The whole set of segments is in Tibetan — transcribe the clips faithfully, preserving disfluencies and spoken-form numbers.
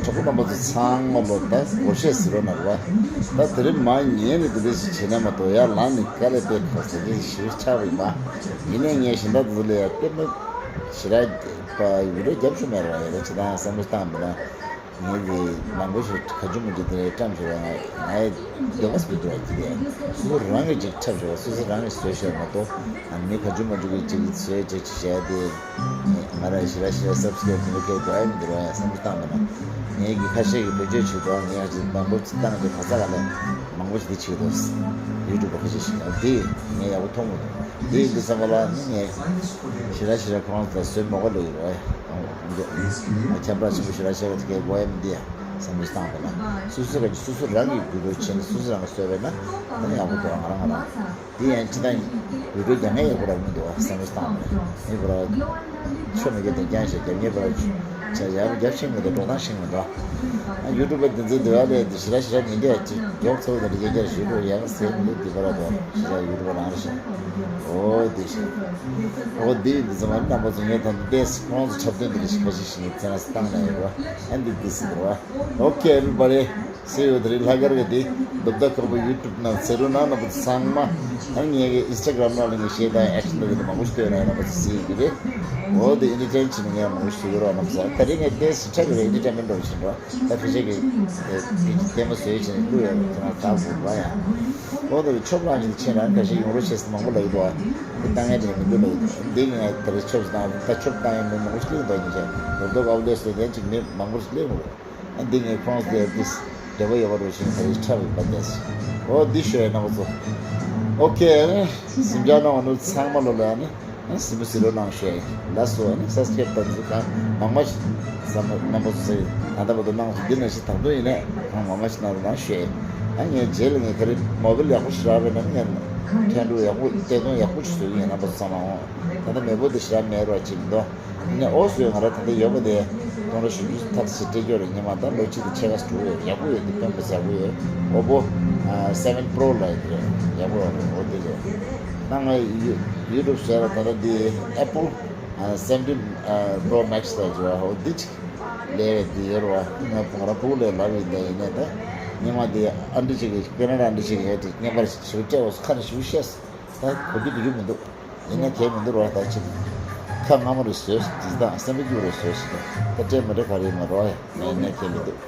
གྲོགས་པོ་རྣམ་པ་ཚོ་ཚང་མ་ལོ་ད་སྒོར་གཞས་གཟིགས་རོགས་གནང་རོགས། ད་དེ་རིང་མ་ཉལ་ནས་དེ་འདྲ་ཞིག་བྱེད་ན་མ་གཏོགས་ཡར་ལངས་ནས་དཀའ་ལས་དཔེ་ཁག་ཟེར་གྱི་ཞིག་ཆགས་པ་ཡིན་པ། ཡིན་ནའི་ངས་གཞན་དག་དེ་ཚོ་ལ་ཡང་དཔེ་མི་ཞེ་དྲག་པ་ཡུ་རོ་རྒྱབ་ཆོག་མེད་ར། ཡ་ར་ཅི་ད་བསམ་བློ་བཏང་མེད་ན། ངས་ཀྱི་མང་པོ་ཞིག་ག་ཅུང་མི་འདུག་དེ་འདྲའི་བཀྲམ་བྱས་པ་ང་ཡི་འདོད་པ་སྤུ་འདུག་བ་ཅི་གས། སོ་སོ་རང་གིས་ཅིག་འཁྲབ་བྱས་པ་སོ་སོ་རང་གིས་བཟོས་བྱས་མ་གཏོགས་ཨ་མི་ག་ཅུང་མ་ཅུང་གིས་ཅིག་བཟོས་བྱས་ཅིག་བྱས་ཏེ། ང་རང་ཞེ་དྲག་ཞེ་དྲག་སབ་སི་ཀེ་རབ་དེ་འདྲ་སྐད་འགྲོ་ཡ་མི་འདུག་ར། ཡ་བསམ་བློ་བཏང་མེད་ན། ངས་ཀྱི་ཁ་ཤས་ཀྱི་བེད་སྤྱོད་བྱེད་དོ་ངས་ཡང་ཅིག་མང་པོ་ཅིག་བཏང་སྟེ་ག་ས་ག་ལ་མང་པོ་ཞིག་འདི་བྱེད་དོ། ཡུ་ཊུབ་པ་ཁ་ཤས་ཤིག་ཡང་འདི་ངས་ཡག་པོ་མཐོང་མི་འདུག་འདི་འདི་བསམ་པ་ལ་ནི་ངས་ཞེ་དྲག་ཞེ་དྲག་ཁོ་རང་ཚོ་ལ་བཟོས་མ་དགོས་ལོས་ཡོད་རེད། ཁྱབ་བསྒྲགས་ཆེན་པོ་ཞེ་དྲག་བྱས་པ་དེ་གའི་དགོས་ཡ་མི་འདི་ཡ་བསམ་བློ་བཏང་པ་ལ་སོ་སོ་ག་སོ་སོ་རང་གི་འགུལ་སྐྱོད་བྱས་ནས་སོ་སོ་རང་གིས་བཟོས་པས་ན་ད་ནི་ཡག་པོ་འདུག་ང་རང་ང་རང་། དེ་ཡང་སྤྱི་བཏང་ཡུལ་གྲུ་རྒྱ་ངའི་ཡག་པོ་རག་མི་འདུག་བསམ་བློ་བཏང་བ་རེད། མི་པར་ཆོ་མི་དགེ་དེ་རྐྱང་ཞེས་རྒྱབ་ངེས་པར་བྱ་ཡག་རྒྱབ་ཤིང་མི་འདུག་འགྲོ་སྟངས་ཤིང་མི་འདུག་ཡུ་ཊུབ་པ་འདི་ཚོའི་འདི་བ་ལས་འདི་ཞེ་དྲག་ཞེ་དྲག་མི་འདུག་ཅིག་མགྱོགས་ཚོ་དེ་འདྲ་རྒྱ་རྒྱ་ཞུ་འགྲོ་ཡག་ཟེར་མི་འདུག་འདི་པར་དོ་ཞེ་དྲག་ཡུ་ཊུབ་པ་རང་རེད་ཤག་འོ་འདི་ཞེ་འོ་འདི་འདི་ཚོ་མ་རྣམ་པ་ཚོ་ངས་ད་འདི་ཏེས་ཁོང་ཚོ་འཁྲབ་སྟོན་འདི་འདྲ་ཞིག་ཁ་ཤས་ཤིག་ངས་ཚེ་རིང་བཏང་ན་ཡོད་ར། ཨ་འདི་འདི་ཟེར་ར། Okay, everybody. See you. དེ་རིང་ལྷག་དཀར་གྱི་དེ་རྡོབ་ད་ཁག་པོ་ཡུ་ཊུབ་ནང་ཟེར་རུ་ནང་རྣམ་པ་ཚང་མ། ཨ་ངས་ཀྱི་ཨིན་སི་ཊ་གྷ་རམ་ནང་ལ་ངས་ཞེ་དྲག་ཨེག་ཤན་འདྲ་གི་དེ་མང་པོ་ཞིག་བཏོན་ན་རྣམ་པ་ཚོ་གཟིགས་ཀྱི་རེད། འོ་དེ་ཨེན་ཊར་ཊེན་བྱེད་ནས་ངས་མང་པོ་ཞིག་བཟོ་གི་རོགས་རྣམ་པ་ཚོ། དེ་རིང་ངས་ཏོག་ཙམ་འཁྲབ་ཀྱི་རེད། ཨེན་ཊར་ཊེན་མེན་འདྲ་བོ་བྱེད་འགྲོ། ད་ཕལ་ཆེར་གྱི་ལྟད་མོ་བཟོས་བྱས་ནས་བླུག་ཡ་དེ་ན་དགའ་དགོས་པ་ཡ། འོ་དེ་ཆོབ་ལངས་ཀྱི་ཆེད་ལ་ཁ་ཤས་ཡོང་རོགས་བྱས་ཟེར་མང་པོ་ལབ་ཀྱི་འདུག་ཨ་དེ་ལྟ་ངན་དེ་མི་འདུག་ལབ་ཀྱི་འདུག་འདི་ངས་དེ་རིང་ཆོབ་བཏང་ད་ཆོབ་བཏང་ཡ་མི་མང་པོ་ཞིག་སླེབས་འདུག་ཉིན་ཤས་རྡོབ་ད་ཁག་པོ་སླེབས་སོང་། དེ་ཅིག་མི་མང་པོ་ཞིག་སླེབས་འདུག་ཨ་འདི་ངས་ཁོང་ཚོའི་ཏིས་འབྲེལ་བ་ཡོད་པ་རུ་ཞིང་ཁ་རིག་འཁྲབ་ཡོད་པ་ཏེས། འོ་འདི་ཞུ་ཡ་རྣམ་པ་ཚོ། ཨོ་ཁེ། གཟིམ་འཇག་གནང་བ་ནུ་ཚང་མ་ལོ་ལ་ནི་ཨ་སིམ་པོ་སི་རོ་གནང་ཞུ་ཡ་ཡིན། ལགས་སོ། ཨ་ནི་སབ་སི་ཀེབ་དང་འཛུལ་ཁང་མང་མ་ཞིག་བསམ་པ་རྣམ་པ་ཚོ་ཟེར་ད་ལྟ་བར་དུ་གནང་སོང་། འདི་ནང་བཞིན་ད་དུང་ཡིན་ནས་ཁོང་མང་མ་ཞིག་གནང་རོགས་གནང་ཞུ་ཡ་ཡིན། ཨ་ངས་རྗེས་ལ་ངས་ཁ་རིག་མོ་བིལ་ཡག་པོ་ཞིག་རག་པས་ན་ངས་ཕན་ཀྲུའུ་ཡག་པོ་བལྟས་སྟངས་ཡག་པོ་ཞིག་བཟོ་གི་ཡིན། རྣམ་པ་ཚོ་ཚང་མ་འོང་། ད་ལྟ་མེས་པོ་འདི་ཞེ་དྲག་མེད་རོགས་ཅིག་མི་འདུག་ནས་ཨོ་སུའི་ང་ར་ད་ལྟ་ཡོད་པ་དེ་སྟོང་ར་བཞི་བཅུ་ཐབས་ཤིག་སྤྲད་རྒྱུ་རེད། ཉི་མ་ད་ལོ་གཅིག་དང་ཕྱེད་ཀ་ཞིག་འགྲོ་གི་ཡོད། ཡག་པོ་ཡོད། འདི་དཔེ་མི་སྲིད་ཡག་པོ་ཡོད། ཨོ་པོ་སེ་ཝེན་པྲོ་ལབ་ཡ་དེ་རེད། ཡག་པོ་ཡོད་རེད། ཨོ་དེ་རེད། ད་ང་ཡུ་ཡུ་ཊུབ་བཟོས་ལ་ད་ལྟ་འདི་ཨེ་པལ་སེ་ཝེན་ཊིན་པྲོ་མེག་སི་ལབ་ཀྱི་ཡོད། ཨོ་འདི་ཅིག་ལས་རེད། འདི་ཡོད་རེད་བ། ང་ང་ར་ཕྲུ་གུ་ལས་ལབ་ཡིན། ད་ཡིན་ནས་ད་ཉི་མ་འདི་ཨ་འདྲི་ཅིག་གི་ཀེ་ན་ཌ་ཨ་འདྲི་ཅིག་གི་ཧེ་དེ་བརྙན་པར་ཞིག་སྤྲད་འོ་ཁ་ནས་ཞུ་ཤེས། ད་གོ་རྒྱུ་འདུག་རྒྱུ་མི་འདུག་ཡིན་ན་གལ་མི་འདུག་རོགས། ད་ཅིག་ཁ་སྔ་མོ་རེ་བཟོས་ཤིག་ཇི་ལྟར་སེམས་པ་སྐྱིད་པོ་རེ་བཟོས་ཤིག་ད་སྤྲད་མི་སྤྲད་ག་རེ་ཡིན་ན་རོགས། ཡ་ཡིན་ན་གལ་མི་འདུག་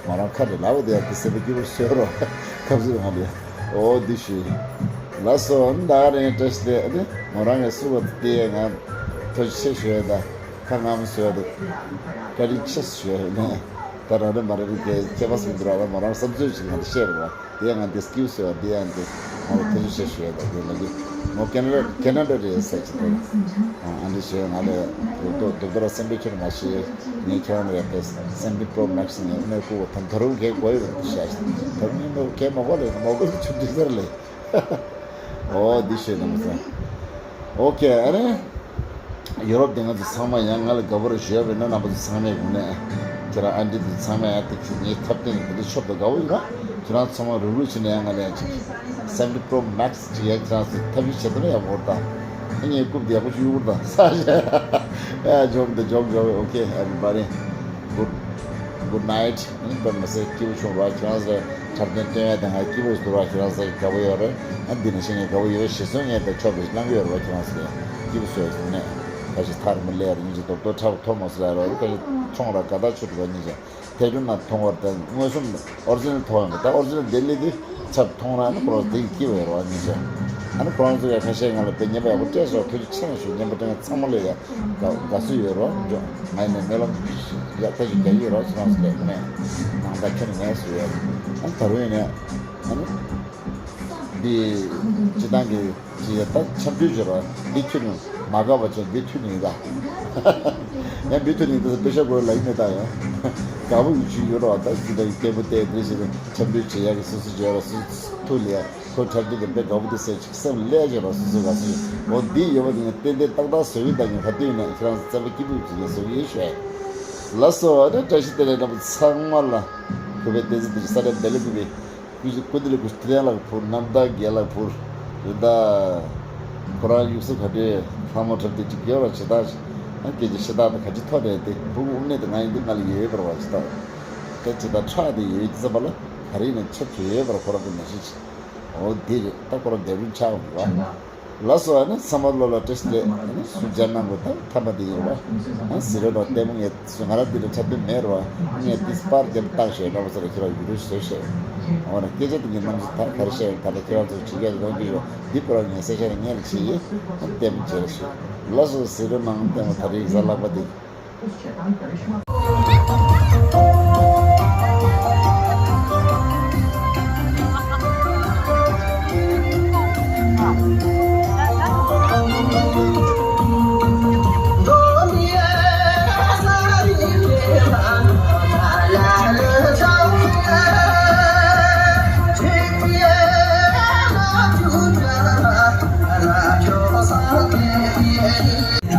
ང་རང་ཁ་ནས་ལབ་པ་དེ་ཡ་དེ་སེམས་པ་སྐྱིད་པོ་བཟོས་རོགས། ཁབ་ཟིག་ཧང་ལས། འོ་འདི་ཞུས། ལགས་སོ། ད་རེས་བཀྲ་ཤིས་བདེ་ལེགས། ང་རང་གི་བསུ་བ་དེ་ང་ཐུགས་རྗེ་ཆེ་ཞུ་ཡ། ད་ཁ་སྔ་མོ་བཟོས་ཡ་དེ་བཀའ་དྲིན་ཆེ་ཞུ་ཡ་ནས་ད་རང་རེ་མ་རེ་རེ་གའི་ཁྱད་པར་སུ་འདུག་ར། ད་ང་རང་བསམ་ཚུལ་ཞིག་ང་ད་བཤད་པ་ར། དེ་ཡང་ང་འདི་སྐྱིད་པོ་བཟོས་པ་འདི་ཡང་འདི་ང་ལ་ཐུགས་རྗེ་ཆེ་ཞུ་ཡ། ད་འདི་ལ་འདི་མོ་ཀེ་ན་ཌ་ཀེ་ན་ཌ་རེད་ཟེར་གྱི་འདུག་ཨ་འདི་བྱས་ང་ལ་རྡོག་རྡོག་རྡོག་ར་སེམས་པའི་ཁྱོད་མ་ཤེས། ངས་ཁྱེད་རང་ལ་ཡ་ཕེ་སེ་ཝེན་ཊིན་པྲོ་མེག་སི་ངས་གནས་སྐུ་བ་དམ་ད་རུང་གས་དགོས་ཡོད་པ་ཤ་ཤ་ད་རུང་ངས་མོ་གས་མ་དགོས་ལ་མོ་གས་ཆུ་འདྲི་ཟེར་ལེ། འོ་འདི་བྱས་ན་མ་ཟ། ཨོ་ཁེ། ཨ་རེ། ཡོ་རོབ་དེ་ང་ཚོ་ཚང་མ་ཡང་ང་ལ་དགའ་པོ་རེ་ཞུ་ཡ་བས་ན་རྣམ་པ་ཚོ་ཚང་མའི་ངོས་ནས་ཁྱེད་རང་ཨ་འདྲི་འདི་ཚང་མ་ཡང་ཏིག་ཅིག་ངའི་ཐབས་བརྟན་གྱི་འདི་འདྲ་ཤོབ་དང་དགའ་པོ་ཡོད་ན་ཁྱེད་རང་ཚང་མ་རུག་རུག་བྱས་ནས་ཡང་ང་ལ་ཡང་ཅིག་སེ་ཝེན་ཊིན་པྲོ་མེག་སི་ཅིག་ཡང་ཁྱེད་རང་ཚོ་ཐབས་ཤེས་བྱེད་ཐུབ་ན་ཡག་པོ་རེད་ད། ཨ་ངའི་རྐུབ་དེ་ཡག་པོ་ཅིག་གཡུག་རེད་ད། ས་ཞེ་ཨ་ཇོག་འདི་ཇོག་ཇོག་ཨོ་ཁེ། ཨེ་བྷི་རི་བྷ་ཌི་གུཌ་གུཌ་ནའིཊ། ཨ་ནི་དཔེ་མི་སྲིད་སྐྱིད་པོ་བྱུང་རོགས། ཁྱེད་རང་ཚོ་འཁྲབ་སྟོན་སྟོན་ཡ་དང་ང་སྐྱིད་པོ་ཞིག་འདུག་རོགས། ཁྱེད་རང་ཚོ་དགའ་པོ་ཡོད་རེད། ཨ་འདི་ནང་བཞིན་ངས་དགའ་པོ་ཡོད། ཞེ་སོང་ངས་ད་ཆོག་པའི་གནང་གི་ཡོད་རེད་བ། ཁྱེད་རང་ཚོ་ལས་སྐྱིད་པོ་བཟོས་ཡོད་ནས་ཁ་ཤས་ཐར་མི་ལས་རེད། ཉིན་ཅིག་རྡོག་རྡོག་འཁྲབ་ཐོབ་མ་སོང་ལ་རོགས། ཁ་ཤས་མཐོང་ར་དགའ་ཐག་ཆོད་འདུག་བ། ཉིན་ཅིག་ཐལ་འགྱུར་ནང་མཐོང་བར་དང་མངོན་སུམ་ཨོ་རི་ཇི་ནལ་མཐོང་ཡོང་གི། ད་ཨོ་རི་ཇི་ནལ་ལྡི་ལི་འདི་ཆབ་མཐོང་ར་ནི་ཁོ་རང་དེ་གི་སྐྱིད་པོ་ཡོད་རེད་བ། ཉིན་ཅིག་ཨ་ནི་ཁོ་རང་ཚོ་ཡ་ཁ་ཤས་ང་ལ་དཔེ་བརྙན་པ་ཡག་པོ་སྤྲད་སོང་། ཐུགས་རྗེ་ཆེ་ཞུ། བརྙན་པ་སྤྲད་མཁན་ཚང་མ་ལ་ཡ་དགའ་དགའ་བསུ་ཡོད་རོགས། ང་ཡིན་ནས་སྨོན་ལམ་ཡག་ཐག་ཆོད་རྒྱག་གི་ཡོད་རོགས། ཁྱེད་རང་ཚོ་ལས་ཁོ་ནས་ནང་ད་ཁྱོད་ནས་ངས་བཟོས་ཡོད། ཨ་ནི་ད་རུང་ཡིན་ནས་ཨ་ནི་འདི་སྤྱི་བཏང་གི་ཅི་ཡ་ད་འཆམ་མཐུན་བྱེད་རོགས། འདི་ཁྱོད་ནས་མ་དགའ་བ་བྱས་འདི་མཐུན་ཡིན་ད། ཡང་འདི་མཐུན་ཡིན་ད་པེ་ཤ་གོ་ལ་ཡིན་ནས་ད་ཡང་དགའ་པོ་ཡོད་ཅིག་ཡོད་རོགས། ད་སྤྱི་བཏང་གི་སྐད་འབོད་དེ་འདི་བྱེད་འཆམ་མཐུན་བྱེད་ཡག་གི་སོ་སོ་བྱེད་རོགས། སོ་སོ་ཐུགས་ལ་ཡ། ཁོ་འཁྲབ་སྟོན་དེ་དཔེ་དགའ་པོ་འདུག་ཟེར་ཅིག་སེམས་ལས་ཀྱི་རོ་སོ་སོ་ག་སོ་ཞིག་འོ་འདི་ཡོད་པ་འདི་ངས་ཏན་ཏན་ཏག་ཏག་བཟོ་གི། ད་ངས་ཧ་ཏུ་ཡིན་ན་ཁྱེད་རང་ཚོ་བཙན་པོ་སྐྱིད་པོ་ཡོད་ཚུལ་ངས་བཟོ་གི་ཡིན་ཤོད། ལགས་སོ། ཨ་ནི་བཀྲ་ཤིས་བདེ་ལེགས་རྣམ་པ་ཚང་མ་ལ། གུས་པའི་བསྟན་འཛིན་དེ་ས་ལེ་བེ་ལེ་གུས་པའི་སྐུ་སྐུ་འདི་ལ་སྐུ་སྟེང་ལ་ཕུར་རྣམ་དག་རྒྱལ་ལ་ཕུར་རི་ད། ཁོ་རང་ཡུགས་སུ་ག་འདྲའི་ལྷ་མོ་འཁྲབ་སྟོན་ཅིག་ཡོད་ར་ཇི་ལྟར་ཨ་སྐད་ཆ་ཤ་སྟག་དང་ག་ཅི་ཐོག་རེད་དེ་ཕུར་དབུ་མནན་དུ་ང་ཡིན་དུས་ང་ལ་ཡོད་པར་བ་ཇི་ལྟར། ད་ཅི་ད་ཁྲག་དེ་ཡོད་ཙམ་པ་ལ་ད་རིང་ནས་ཆབ་ཆོས་ཡོད་པར་ཁོ་རང་གི་ནང་བཞིན་བྱེད། འོ་འདི་རེད། ད་ཁོ་རང་འདས་གྲོངས་ཆགས་འོང་བ། ལགས་སོ། ཨ་ནི་ཚང་མ་བློ་ལ་བཀྲ་ཤིས་བདེ་ལེགས། ཨ་ནི་སུ་མཇལ་གནང་དགོས། ད་ཐ་མ་དེ་ཡིན་རོགས། ཨ་ཟི་རོ་དང་ལྟད་མོ་ངས་སུ་ང་རང་འདི་ལ་འཁྲབ་སྟོན་མེད་རོགས། ངས་ཏིས་པར་རྒྱབ་བཏགས་ཞེས་རྣམ་པ་ཚོ་ལ་ཁྱེད་རང་ཡུ་ཊུབ་བཟོས་ཞེས། འོ་ན་སྐད་ཆ་དེ་ངས་རྣམ་ཚོ་ད་ག་རེ་བཤད་ཡོད། ད་ལྟ་ཁྱེད་རང་ཚོ་བྱེད་ཀྱི་ཡོད་ལོང་གི་ཡོད། འདི་ཁོ་རང་ངས་གསལ་བཤད་ངས་ལ་བྱེད་ཡིན། ལྟད་མོ་བྱེད་ལ་ཞུ། ལགས་སོ། ཟི་རོ་ནང་ལྟད་མོ་ད་རེས་གཟའ་ལྷག་པ་འདི།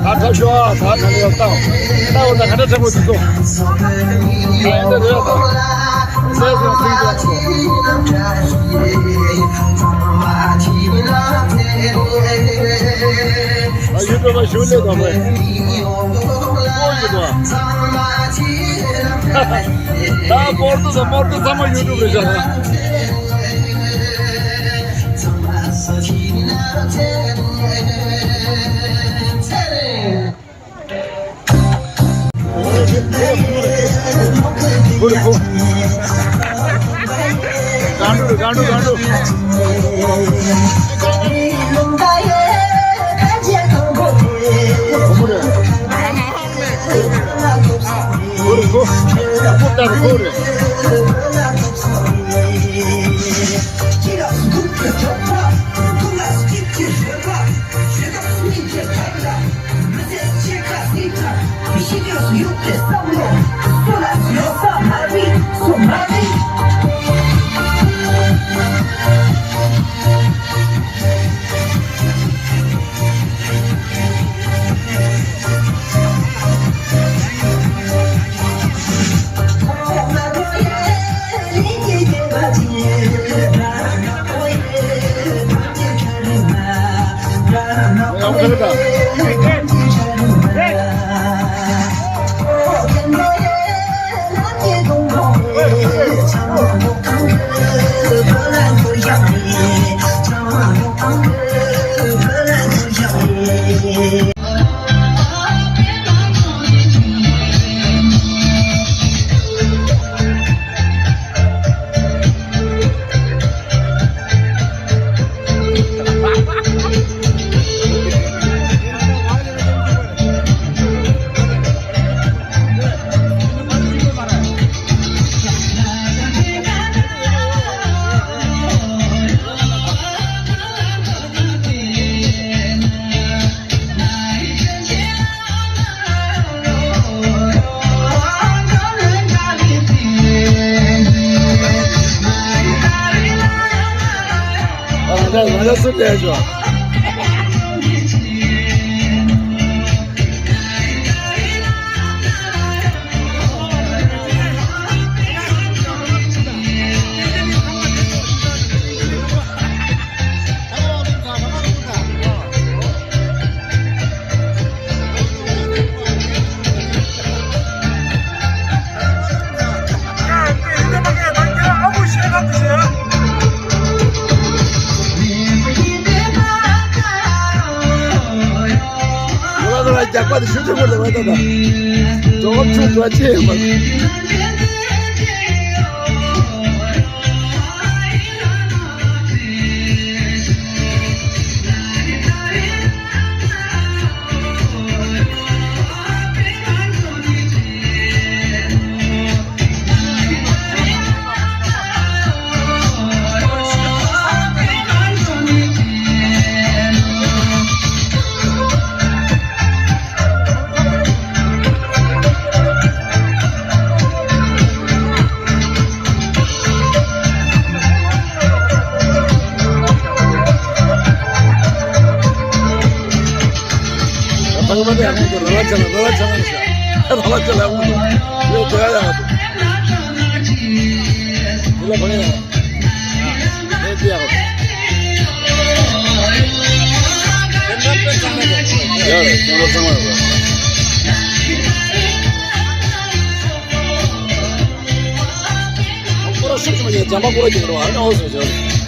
ད་ཐབས་ཤོག་ད་ཐབས་ཤོག་ད་འོ་ད་ག་འདྲ་འཁྲབ་དགོས་འདུག་ད་ཡིན་ད་རེད་ད། ཟས་སོང་སིང་ཏོག་སོང་། ད་ཡུ་ཊུབ་པ་ཞུ་ལས་དང་པོ། ཨོ་ཡོད་དོ། ད་མོར་ཏོ་དང་མོར་ཏོ་ཚང་མ་ཡུ་ཊུབ་རེད་བཞག་ན། རྒྱག་པ་དེ་ཤུགས་ཆེན་པོ་ལས་མ་ད་ད། གྲོགས་ཆུང་གྲོགས་ཆེ་ཡོད་པ། ད་ཕ་གི་མ་དེ་ཡག་པོ་འདུག་ར་ལ་ཆ་ལ་ར་ལ་ཆ་ལ་ཤ་ར་ལ་ཆ་ལ་ཡག་པོ་འདུག་ཡོད་དེ་ཡག་ཡག་འདུག་འདི་ལ་ཕ་གི་ཡག་ཡོད་དེ་ཡག་པོ་འདུག་ཡ་རེད། ཁྱེད་རང་ཚང་མ་ཡོད། ཤུགས་ཆེན་པོ་ཡིན། འཇམ་པ་སྐོར་ར་གྱོན་འགྲོ་བ་ཨ་ནི་ཨོ་བཟོ་བྱོས།